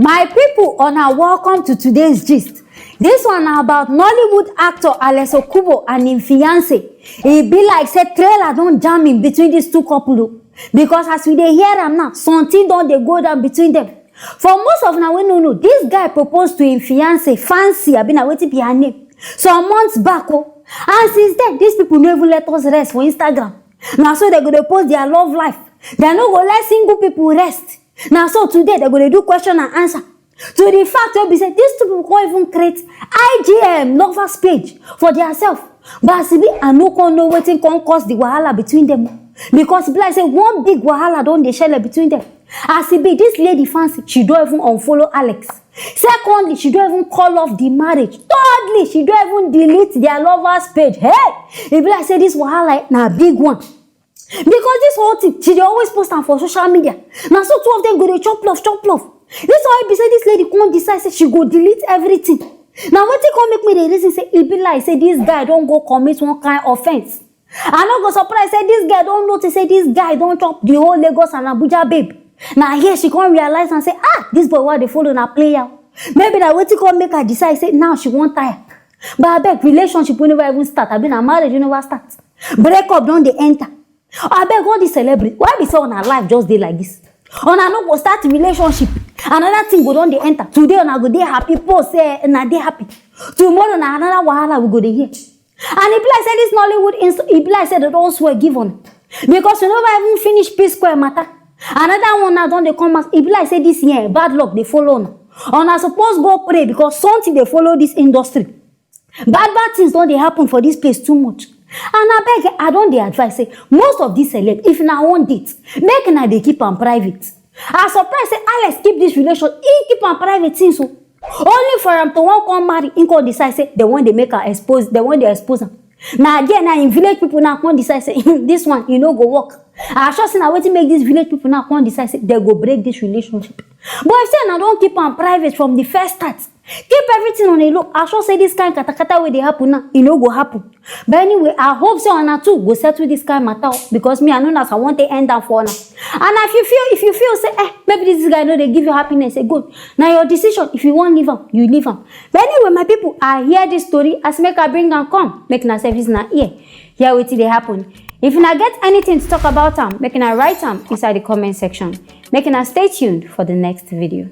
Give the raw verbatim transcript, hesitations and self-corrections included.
My people, una welcome to today's gist. This one na about Nollywood actor Alex Okubo and im fiance. E be like say trailer don jam in between these two couple o, because as we dey hear am now, something don dey go down between them. For most of una wey no know, this guy propose to im fiance Fancy, abi na wetin be her name, some months back o. And since then, these people no even let us rest for Instagram. Na so they go dey post their love life. They no go let single people rest. Na so today they go dey do question and answer to the fact wey be say these two people come even create I G M lovers page for their self. But as e be, I no come know wetin come cause the wahala between them, because e be like say one big wahala don dey shele between them. As e be, this lady Fancy, she don even unfollow Alex. Secondly, she don even call off the marriage. Thirdly, she don even delete their lovers page. Hey, e be like say this wahala na big one. Because this whole thing, she dey always post am for social media. Na so two of them go dey chop love, chop love. This one be say this lady come decide say she go delete everything. Na wetin come make me dey reason say e be like say this guy don go commit one kind offense. I no go surprise say this guy don notice say this guy don chop the whole Lagos and Abuja babe. Na here she come realize and say, ah, this boy wey I dey follow na player. Maybe na wetin come make her decide say now she wan tire. But abeg, relationship wey never even start, abi na marriage wey never start, break up don dey enter. Abeg, all these celebrity, why be say una life just dey like this? Una no go start relationship, another thing go don dey enter. Today una go dey happy, post say una dey happy. Tomorrow na another wahala we go dey hear. And e be like say this Nollywood inst- e be like say they don swear give una, because you never even finish P Square matter. Another one now don dey come out. E be like say this year bad luck dey follow una. Una suppose go pray, because something dey follow this industry. Bad bad things don dey happen for this place too much. And abeg, I don dey advise say most of these celeb, if una wan date, make una dey keep am private. I surprise say Alex keep this relation, he keep am private since o. Only for am to wan come marry, he come decide say they wan dey make am expose, they wan dey expose am. Na there na im village people now come decide say this one, e no go work. I sure say na wetin make this village people now come decide say they go break this relationship. But if say una don keep am private from the first start, keep everything on a low, I sure say this kind katakata wey dey happen now, e no go happen. But anyway, I hope say una two go settle this kind matter o, because me, I know as I wan take end am for una. And if you feel, if you feel say, eh, maybe this guy no dey give you happiness again, na your decision. If you wan leave am, you leave am. But anyway, my people, I hear this story as make I bring am come, make una service na ear, hear wetin dey happen. If una get anything to talk about am, make una write am inside the comment section. Make una stay tuned for the next video.